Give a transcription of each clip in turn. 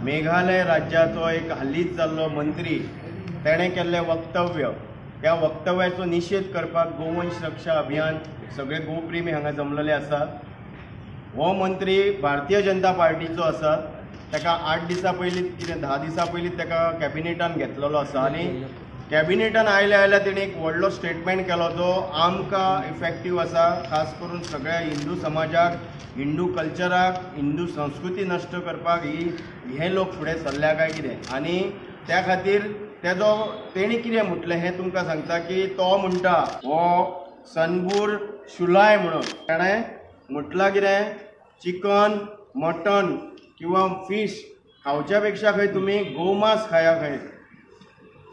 मेघालय राज्याचो एक हालींच जाल्लो मंत्री तेणें केल्लें वक्तव्य, त्या वक्तव्याचो निशेध करपाक गोवंश रक्षा अभियान सगळे गोप्रेमी हांगा जमलेले आसात. हो मंत्री भारतीय जनता पार्टीचो आसा. ताका 8 दिसां पयलीं कितें 10 दिसां पयलीं ताका कॅबिनेटान घेतलेलो आसा आनी कॅबिनेटान आयल्या आयल्या तेणी एक व्हडलो स्टेटमेंट केलो जो आमकां इफेक्टीव आसा, खास करून सगळ्या हिंदू समाजाक, हिंदू कल्चराक, हिंदू संस्कृती नश्ट करपाक ही हे लोक फुडें सरल्या काय कितें. आनी त्या खातीर तेजो तेणी कितें म्हटलें हें तुमकां सांगता की तो म्हणटा हो सनबूर शुलाय म्हणून ताणें म्हटलां कितें, चिकन मटन किंवा फीश खावच्या पेक्षा खंय तुमी गोमांस खाया खंय,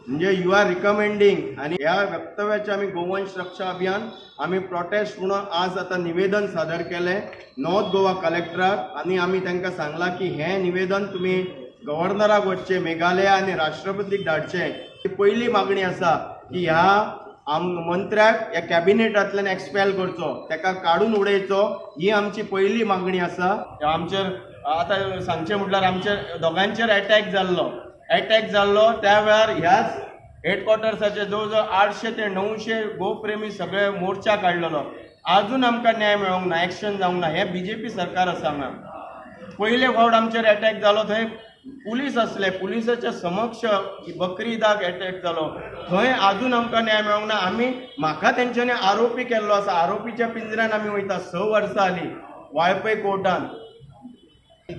म्हणजे you are recommending. आनी ह्या वक्तव्याचे आमी गोवंश रक्षा अभियान आमी प्रोटेस्ट म्हणून आज आतां निवेदन सादर केलें नॉर्थ गोवा कलेक्टराक आनी आमी तांकां सांगलां की हें निवेदन तुमी गव्हर्नराक वचचें, मेघालया आनी राष्ट्रपतीक धाडचें. ही पयली मागणी आसा की ह्या मंत्र्याक ह्या कॅबिनेटांतल्यान एक्सपेल करचो, ताका काडून उडयचो, ही आमची पयली मागणी आसा. आमचेर आतां सांगचें म्हटल्यार आमचेर दोगांचेर एटॅक जाल्लो, एटॅक जाल्लो त्या वेळार ह्याच हेडक्वॉर्टर्साचे जवळ जवळ 800 ते 900 गोप्रेमी सगळे मोर्चा काडलेलो. आजून आमकां न्याय मेळोंक ना, एक्शन जावंक ना. हें बीजेपी सरकार आसा हांगा. पयले फावट आमचेर एटॅक जालो थंय पुलीस आसले, पुलिसाच्या समक्ष बकरी ईदाक एटॅक जालो, थंय आजून आमकां न्याय मेळोंक ना. आमी म्हाका तेंच्यांनी आरोपी केल्लो आसा, आरोपीच्या पिंजऱ्यान आमी वयता. 6 वर्सां जालीं वाळपय कोर्टान.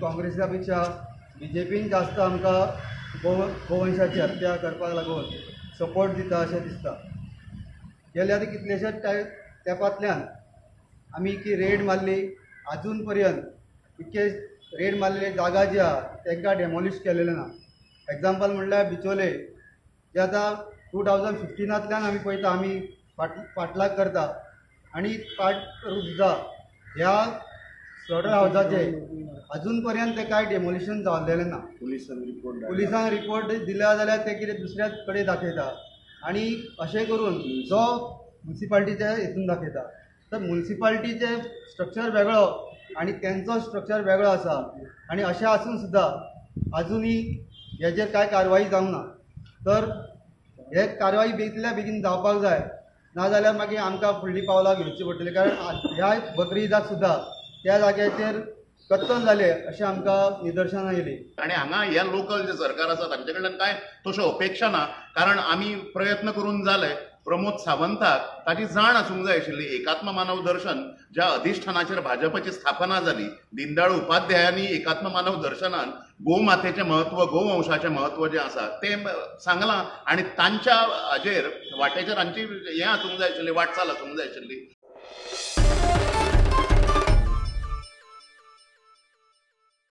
काँग्रेसा पेक्षा बीजेपीन जास्त आमकां गोवंशाची हत्या करपाक लागून सपोर्ट दिता अशें दिसता. गेल्या आतां कितलेशेच तेंपांतल्यान आमी की रेड मारली, आजून पर्यंत इतके रेड मारलेले जागा जी आहा तांकां डेमोलिश केलेलें ना. एग्जाम्पल म्हणल्यार बिचोले जे आतां 2015 आमी पळयता, आमी फाटलाग करता आनी पाट करून सुद्दां ह्या स्लॉटर हावजाचे अजून पर्यंत ते कांय डेमोलिशन जाल्लेलें ना. पुलिसांक रिपोर्ट दिल्या जाल्यार ते कितें दुसऱ्या कडेन दाखयता आनी अशें करून जो मुन्सिपाल्टीच्या हितून दाखयता. तर मुन्सिपाल्टीचें स्ट्रक्चर वेगळो आनी तेंचो स्ट्रक्चर वेगळो आसा आनी अशें आसून सुद्दां आजुनूय हेजेर कांय कारवाई जावंक ना. तर हे कारवाई बेगितल्या बेगीन जावपाक जाय, नाजाल्यार मागीर आमकां फुडलीं पावलां घेवचीं पडटलीं. कारण ह्या बकरी ईदाक सुद्दां त्या जाग्याचेर कत्तल जालें अशें आमकां निदर्शनां येयलीं. आनी हांगा ह्या लोकल जे सरकार आसा तांचे कडल्यान कांय तश्यो अपेक्षा ना, कारण आमी प्रयत्न करून जाले. प्रमोद सावंताक ताची जाण आसूंक जाय आशिल्ली. एकात्म मानव दर्शन ज्या अधिष्ठानाचेर भाजपाची स्थापना जाली, दीनदयाळ उपाध्यायांनी एकात्म मानव दर्शनान गोमातेचें म्हत्व, गोवंशाचें म्हत्व जें आसा तें सांगलां आनी तांच्या हाजेर वाटेचेर हांची हें आसूंक जाय आशिल्ली, वाटचाल आसूंक जाय आशिल्ली.